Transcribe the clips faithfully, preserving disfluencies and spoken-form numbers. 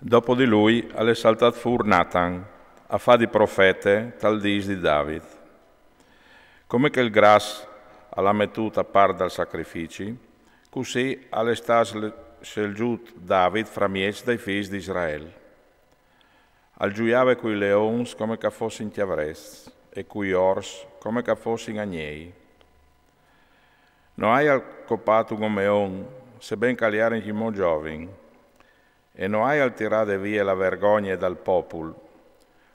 Dopo di lui al è saltât fûr Natan a fâ di profete tal dîs di David. Come che il gras al à metût a part dal sacrifici, cussì al è stât sle-, scelzût David framieç dai fîs di Israel. Al zuiave cui leons come che a fossin cjavrets e cui ors come che a fossin agnei. No aial copât un omeon, seben che al jere ancjemò zovin, e no aial tirade vie la vergogne dal popul,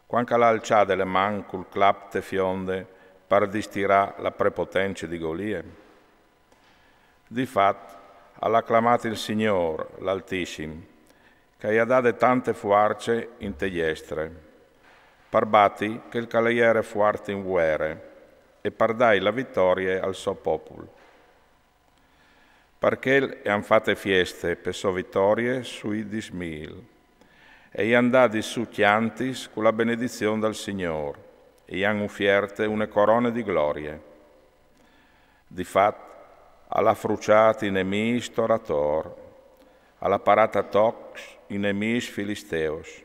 cuant che al à alçade le man cul clap te fionde par distirâ la prepotence di Golie. Di fat, al à clamât il Signôr, l'Altissim, che i à dade tante fuarce inte jestre, par bati chel che al jere fuart in vuere, e par dâi la vitorie al so popul. Par chel i àn fate fieste pe sô vitorie sui dîs mîl, e i àn dade sù cjantis cu la benedizion dal Signôr, e i àn ufierte une corone di glorie. Di fat, al à fruçât i nemîs tor ator, al à parât a tocs i nemîs filisteus,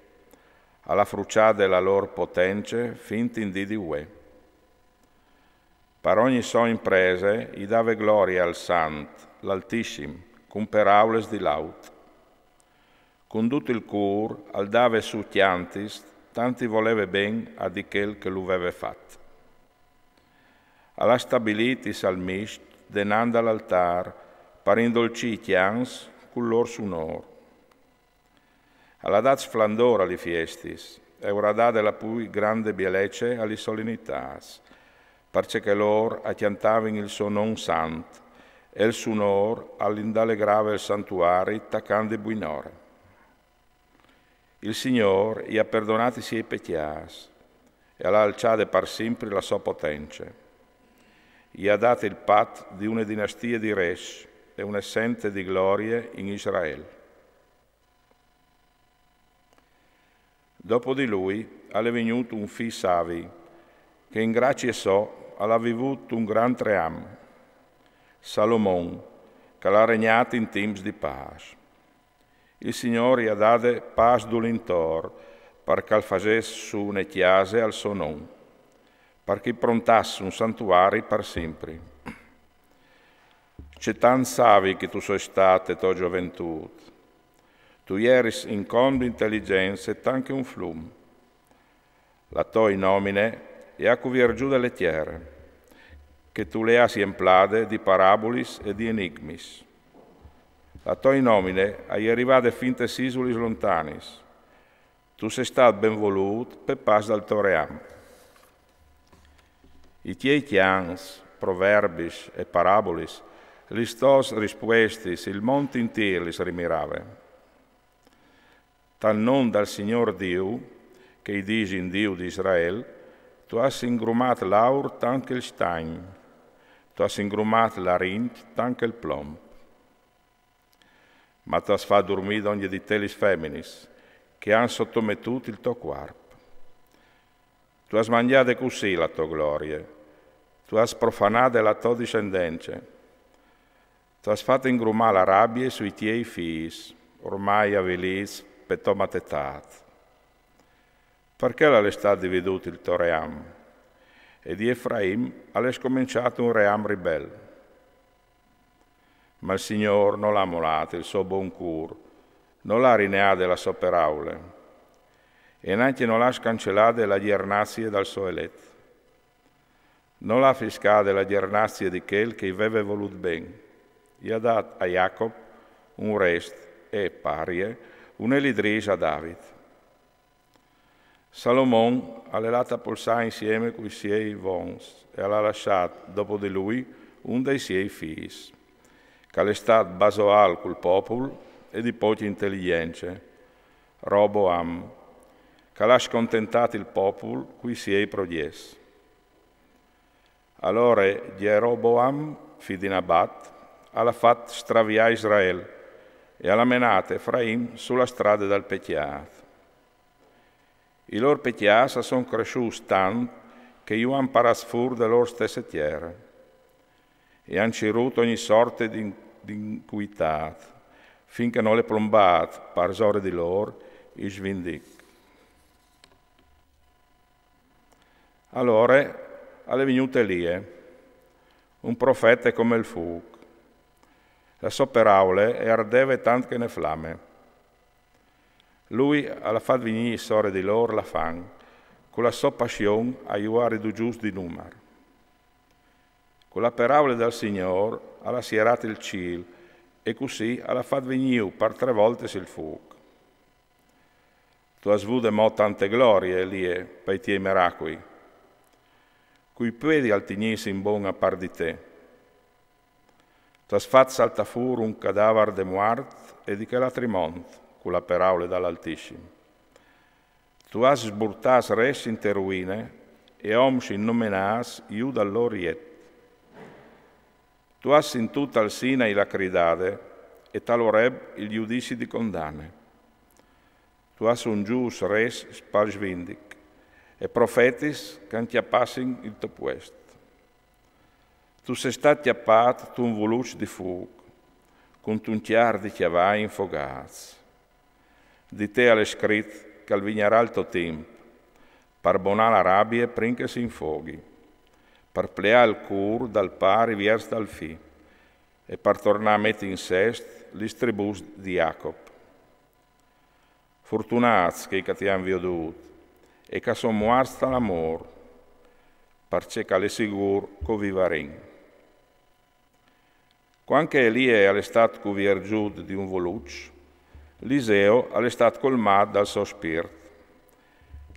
al à fruçade la lôr potence fin in dì di vuê. Par ogni sô imprese i dave glorie al Sant, l'Altissim, cun peraules di laud. Cun dut il cûr al dave sù cjantis, tant i voleve ben a di chel che lu veve fat. Al à stabilît i salmiscj denant dal altâr par indolcî i cjants cul lôr sunôr. Al à dât sflandôr a li fiestis, e u à dade la plui grande bielece a li solenitâts, parcè che lôr a cjantavin il so non sant, e il sunôr al indalegrave il santuari tacant di buinore. Il Signôr i à perdonât i siei pecjâts, e al à alçade par simpri la sô potence. I à dât il pat di une dinastie di rês e une sente di glorie in Israel. Dopo di lui al è vignût un fi savi, che in gracie sô al à vivût un grant ream, Salomon, che al à regnât in timps di pâs. Il Signôr i à dade pâs dulintor, par che al fasès sù une cjase al so non, par che i prontàs un santuari par simpri. Ce tant savi che tu sês stât te tô zoventût! Tu jeris incont di inteligence tant che un flum. La tô nomine e à cuvierçude le tiere, che tu le âs jemplade di parabulis e di enigmis. La tô nomine e je rivade fin tes isulis lontanis. Tu sês stât benvolût pe pâs dal to ream. I tiei cjants, proverbis e parabulis, lis tôs rispuestis, il mont intîr lis rimirave. Tal non dal Signôr Diu, che i disin Diu di Israel, tu âs ingrumât l'aur tant che il stagn, tu âs ingrumât l'arint tant che il plomp. Ma tu âs fat durmî dongje di te lis feminis, che a àn sotometût il to cuarp. Tu âs mangjade cussì la tô glorie, tu âs profanade la tô dissendence. Tu âs fat ingrumâ la rabie sui tiei fîs, ormai avilîts pe tô matetât. Par chel al è stât dividût il to ream, e di Efraim al è scomençât un ream ribel. Ma il Signôr nol à molât il so bon cûr, nol à rineade la sô peraule, e nancje nol à scancelade la gjernazie dal so elet. Nol à fiscade la gjernazie di chel che i veve volût ben. I à dât a Jacop un rest e, parie, une lidrîs a David. Salomon al è lât a polsâ insiemi cui siei vons e al à lassât dopo di lui un dai siei fîs, che al è stât basoâl cul popul e di pocje inteligjence, Roboam, che al à scontentât il popul cui siei progjets. Alore Gjeroboam, fi di Nabat, al à fat straviâ Israel e al à menât Efraim su la strade dal pecjât. I lôr pecjâts a son cressûts tant che ju àn parâts fûr de lôr stesse tiere. E a àn cirût ogni sorte di, di inicuitât, fin che nol è plombât parsore di lôr i svindic. Alore al è vignût Elie, un profete come il fûc. La sô peraule e ardeve tant che ne flame. Lui al à fat vignî sore di lôr la fam, cu la sô passion a ju à ridujûts di numar. Cu la peraule dal Signôr al à sierât il cîl, e cussì al à fat vignî par trê voltis il fûc. Tu âs vude mo tante glorie, Elie, pai tiei meracui. Cui puedial tignîsi in bon a par di te? Tu âs fat saltâ fûr un cadavar de muart e di chel altri mont, cu la peraule dal Altissim. Tu âs sburtât rês inte ruine e oms innomenâts jù dal lôr jet. Tu âs sintût tal Sinai la cridade e tal Oreb il judizi di condane. Tu âs ungjûts rês pal svindic e profetis che a cjapassin il to puest. Tu sês stât cjapât tun vuluç di fûc, cuntun cjar di cjavai infogâts. Di te al è scrit che al vignarà il to timp, par bonâ la rabie prin che si infoghi, par pleâ il cûr dal pari viers dal fi e par tornâ a meti in sest lis tribûs di Jacop. Furtunâts chei che ti àn viodût e che a son muarts tal amôr, parcè che al è sigûr che o vivarìn. Cuant che Elie al è stât cuvierzût di un vuluç, Eliseo al è stât colmât dal so spirt.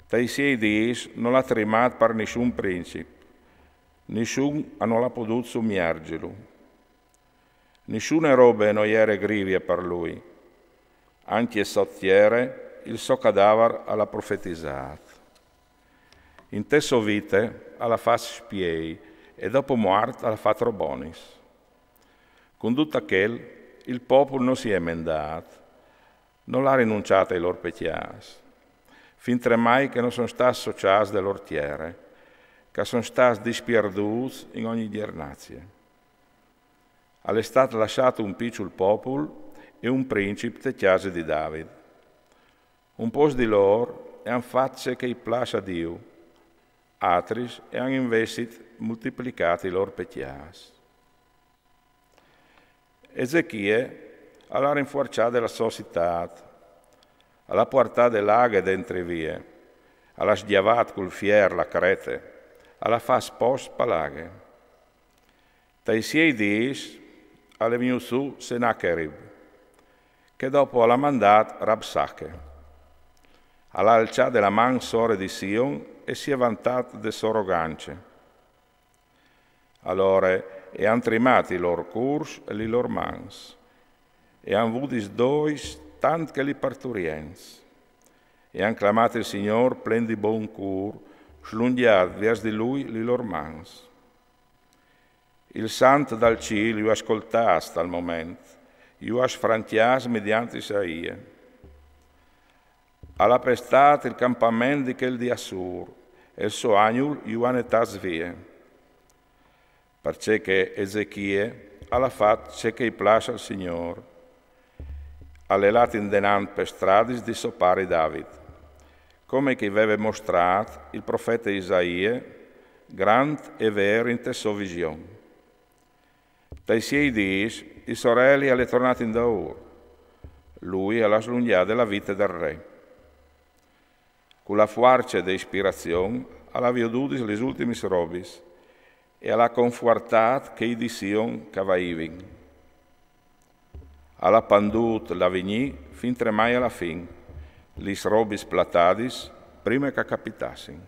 Tai siei dîs nol à trimât par nissun princip, nissun nol à podût sumierzilu. Nissune robe no jere grivie par lui, ancje sot tiere il so cadavar al à profetizât. Inte sô vite al à fat spiei e dopo muart al à fat robonis. Cun dut chel, il popul no si è emendât, nol à rinunciât ai lôr pecjâts, fintremai che no son stâts sociâts de lôr tiere, che a son stâts dispierdûts in ogni gjernazie. Al è stât lassât un piçul popul e un princip te cjase di David. Un pôcs di lôr a àn fat ce che i plâs a Diu, altris a àn invezit multiplicât i lôr pecjâts. Ezechie al à rinfuarçât la sô citât, al à puartât la aghe dentri vie, al à sgjavât cul fier la crete, al à fat pôs pa la aghe. Tai siei dîs al è vignût sù Senacherib, che dopo al à mandât Rabsache. Al à alçât la man sore di Sion e si è vantât de sô rogance. Alore a àn trimât i lôr cûrs e li lôr mans, e a àn vût i dois tant che li parturients, e a àn clamât il Signôr plen di bon cûr, slungjât viers di lui li lôr mans. Il Sant dal cîl ju à scoltâts tal moment, ju à sfrancjâts midiant Isaie. Al à pestât il campament di chel di Assur, e il so agnul ju à netâts vie. Parcè che Ezechie al à fat ce che i plâs al Signôr. Al è lât indenant pes stradis di so pari David, come che i veve mostrât il profete Isaie, grant e vêr inte sô vision. Tai siei dîs il so reli al è tornât indaûr, lui al à slungjade la vite dal re. Cu la fuarce de ispirazion al à viodudis lis ultimis robis e al à confuartât chei di Sion che a vaivin. Al à pandût l'avignî fintremai a la fin, lis robis platadis prime che a capitassin.